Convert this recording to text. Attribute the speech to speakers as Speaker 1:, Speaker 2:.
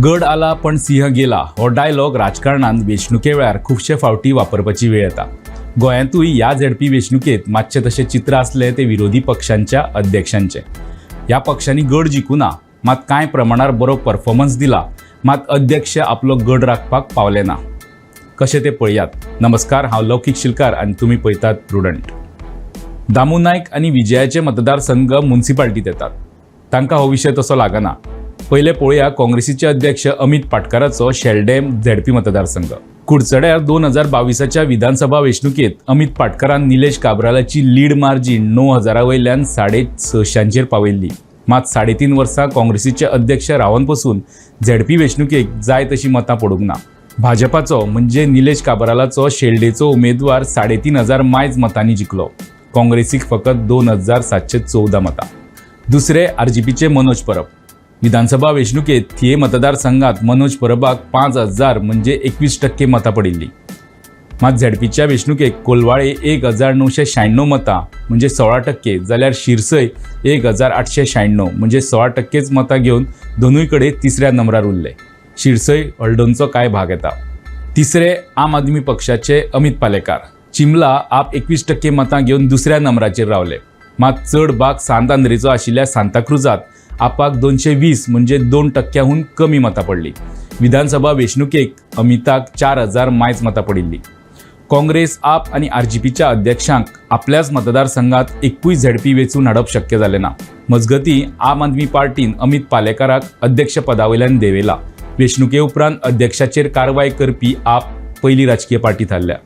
Speaker 1: गड आला पण सिंह गेला हो डायलॉग राजकारणांत वेंचणुके वेळार खुबशे फावटी वापरपाची वेळ येता. गोंयांतूय ह्या झेडपी वेंचणुकेंत मातशें तशें चित्र आसलें तें विरोधी पक्षांच्या अध्यक्षांचें. ह्या पक्षांनी गड जिखूना, मात कांय प्रमाणार बरो परफॉर्मन्स दिला, मात अध्यक्ष आपलो गड राखपाक पावले ना. कशें तें पळयात. नमस्कार, हांव लौकीक शिलकार आनी तुमी पळयतात प्रुडंट. दामू नायक आनी विजयाचे मतदारसंघ मुन्सिपाल्टीत येतात, तांकां हो विशय तसो लागना. पयले पळोवया काँग्रेसीचे अध्यक्ष अमित पाटकाराचो शेल्डेम झेडपी मतदारसंघ. कुडचड्यार 2022च्या विधानसभा वेंचणुकेंत अमित पाटकारान निलेश काब्रालाची लीड मार्जीन 9000 वयल्यान 650ंचेर पावयल्ली. मात 3.5 वर्सां काँग्रेसीचे अध्यक्ष रावन पसून झेडपी वेंचणुकेक जाय तशी मतां पडूंक ना. भाजपाचो म्हणजे निलेश काब्रालाचो शेल्डेचो उमेदवार 3500 मायज मतांनी जिखलो. काँग्रेसीक फकत 2714 मतां. दुसरे आरजीपीचे मनोज परब. विधानसभा वेंचणुकेत थिये मतदारसंघात मनोज परबाक 5000 म्हणजे 21% मतां पडिल्लीं. मात झेडपीच्या वेंचणुकेक कोलवाळे 1996 मतां म्हणजे 16%, जाल्यार शिरसय 1896 म्हणजे 16%च मतां घेवन दोनूय कडेन तिसऱ्या नंबरार उरले. शिरसय हळदोणचो कांय भाग येता. तिसरे आम आदमी पक्षाचे अमित पालेकार. चिमला आप 21% मतां घेवन दुसऱ्या नंबराचेर रावले. मात चड भाग सांत आंद्रेचो आशिल्ल्या सांताक्रुजात आपाक 220 म्हणजे 2 टक्क्याहून कमी मतां पडलीं. विधानसभा वेंचणुकेक अमिताक 4000 मायज मतां पडिल्लीं. काँग्रेस, आप आनी आरजीपीच्या अध्यक्षांक आपल्याच मतदारसंघात एकूय झेडपी वेंचून हाडप शक्य जालें ना. मजगतीं, आम आदमी पार्टीन अमित पालेकाराक अध्यक्षपदा वयल्यान देंवयला. वेंचणुके उपरांत अध्यक्षाचेर कारवाय करपी आप पयली राजकीय पार्टी थारल्या.